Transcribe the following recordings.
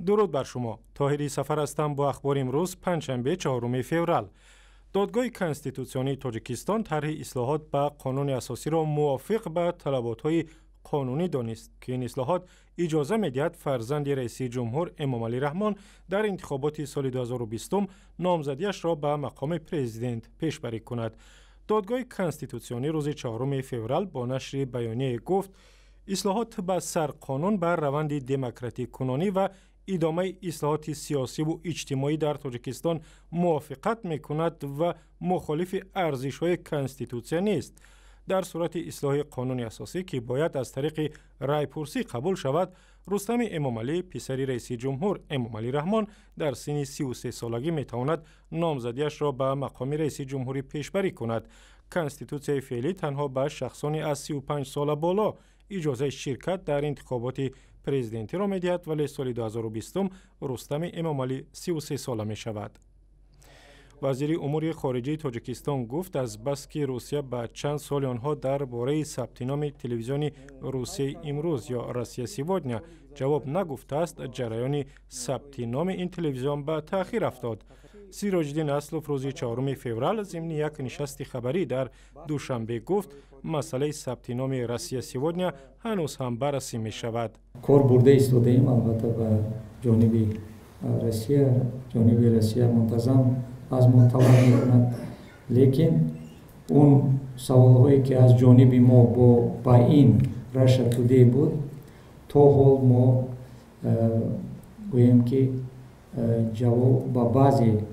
Дуруд бар шумо. Тоҳири Сафар ҳастам бо ахбори имрӯз, панҷшанбе, 4 феврал. Додгоҳи Конститутсионии Тоҷикистон тарҳи ислоҳот ба қонуни асосиро мувофиқ ба талаботҳои қонунӣ донист, ки ин ислоҳот иҷоза медиҳад фарзанди раиси ҷумҳур Эмомалӣ Раҳмон дар интихоботи соли 2020 номзадиашро ба мақоми президент пешбарӣ кунад. Додгоҳи Конститутсионӣ рӯзи 4 феврал бо нашри баёнияе гуфт, ислоҳот ба сарқонун ба раванди демократикунонӣ ва идомаи ислоҳоти сиёсиву иҷтимоӣ дар Тоҷикистон мувофиқат мекунад ва мухолифи арзишҳои конститутсия нест. Дар сурати ислоҳи қонуни асосӣ, ки бояд аз тариқи райпурсӣ қабул шавад, Рустами Эмомалӣ, писари раиси ҷумҳур Эмомалӣ Раҳмон, дар синни 33 солагӣ метавонад номзадиашро ба мақоми раиси ҷумҳурӣ пешбарӣ кунад. Конститутсияи феълӣ танҳо ба шахсони аз 35 сола боло иҷозаи ширкат дар интихоботи президентиро медиҳад, вале соли 2020 Рустами Эмомалӣ 33 сола мешавад. Вазири умури хориҷии Тоҷикистон гуфт, аз баски Русия ба чанд суоли онҳо дар бораи сабти номи телевизиони «Русияи имрӯз» ё «Россия сегодня» ҷавоб нагуфтааст, ҷараёни сабти номи ин телевизион ба таъхир афтод. Сироҷиддин Аслов рӯзи 4 феврал зимни як нишасти хабарӣ дар Душанбе гуфт, масъалаи сабти номи «Россия сегодня» ҳанӯз ҳам баррасӣ мешавад. Кор бурда истодаем, албатта, ба ҷониби Россия. Ҷониби Россия мунтазам аз мо талаб мекунад, лекин он саволҳое, ки аз ҷониби мо бо ба ин Russia Today буд, то ҳол мо гӯем, ки ҷавоб ба баъзе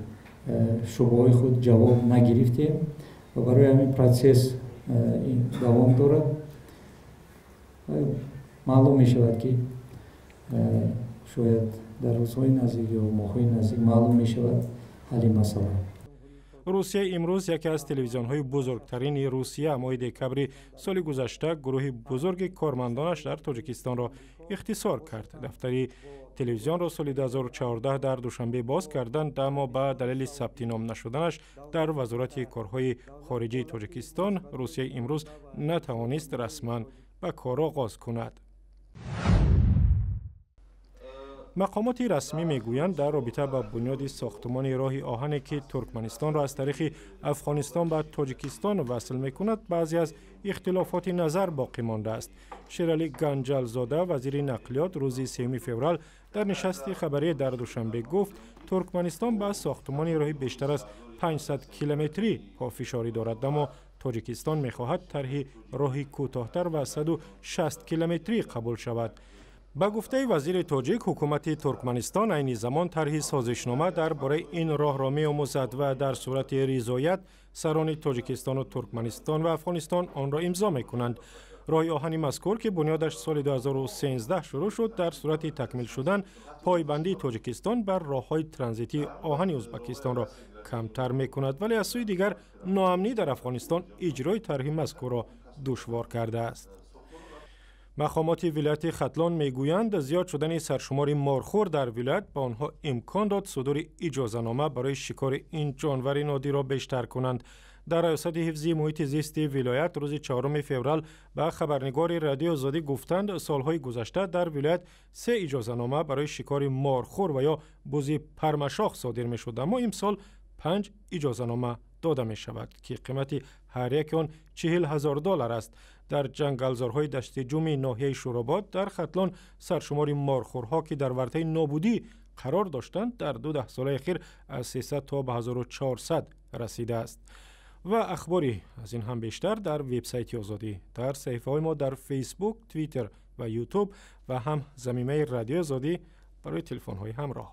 шубҳаҳои худ ҷавоб нагирифтем ва барои ҳамин процесс давом дорад. Маълум мешавад, ки шояд дар рӯзҳои наздик ё моҳҳои наздик маълум мешавад ҳалли масъала. «Русия имрӯз» яке аз телевизионҳои бузургтарини Русия моҳи декабри соли гузашта гурӯҳи бузурги кормандонаш дар Тоҷикистонро ихтисор кард. Дафтари телевизионро соли 2014 дар Душанбе боз карданд, аммо ба далели сабти ном нашуданаш дар Вазорати корҳои хориҷии Тоҷикистон, «Русияи имрӯз» натавонист расман ба кор оғоз кунад. Мақомоти расмӣ мегӯянд, дар робита ба бунёди сохтумони роҳи оҳане, ки Туркманистонро аз тариқи Афғонистон ба Тоҷикистон васл мекунад, баъзе аз ихтилофоти назар боқӣ мондааст. Шералӣ Ганҷалзода, вазири нақлиёт, рӯзи 3 феврал дар нишасти хабарӣ дар Душанбе гуфт, Туркманистон ба сохтумони роҳи бештар аз 500 километрӣ пофишорӣ дорад, аммо Тоҷикистон мехоҳад тарҳи роҳи кӯтоҳтар ва 160 километрӣ қабул шавад. Ба гуфтаи вазири тоҷик, ҳукумати Туркманистон айни замон тарҳи созишнома дар бораи ин роҳро меомӯзад ва дар сурати ризоят сарони Тоҷикистону Туркманистон ва Афғонистон онро имзо мекунанд. Роҳи оҳани мазкур, ки бунёдаш соли 2013 шурӯъ шуд, дар сурати такмил шудан пойбандии Тоҷикистон бар роҳҳои транзитии оҳани Ӯзбекистонро камтар мекунад, вале аз сӯи дигар ноамнӣ дар Афғонистон иҷрои тарҳи мазкурро душвор кардааст. Мақомоти вилояти Хатлон мегӯянд, зиёд шудани саршумори морхӯр дар вилоят ба онҳо имкон дод судури иҷозанома барои шикори ин ҷонвари нодирро бештар кунанд. Дар Раёсати ҳифзи муҳити зисти вилоят рӯзи 4 феврал ба хабарнигори Радиои Озодӣ гуфтанд, солҳои гузашта дар вилоят се иҷозанома барои шикори морхӯр ва ё бузи пармашох содир мешуд, аммо имсол панҷ иҷозанома дода мешавад, ки қимати ҳар яке он 40 000 доллар аст. Дар ҷангалзорҳои Даштиҷуми ноҳияи Шӯробод дар Хатлон саршумори морхӯрҳо, ки дар вартаи нобудӣ қарор доштанд, дар ду даҳсолаи ахир аз 300 то ба 1400 расидааст. Ва ахбори аз ин ҳам бештар дар вебсайти Озодӣ, дар саҳифаҳои мо дар Фейсбук, Твиттер ва Ютуб ва ҳам замимаи Радиои Озодӣ барои телефонҳои ҳамроҳ.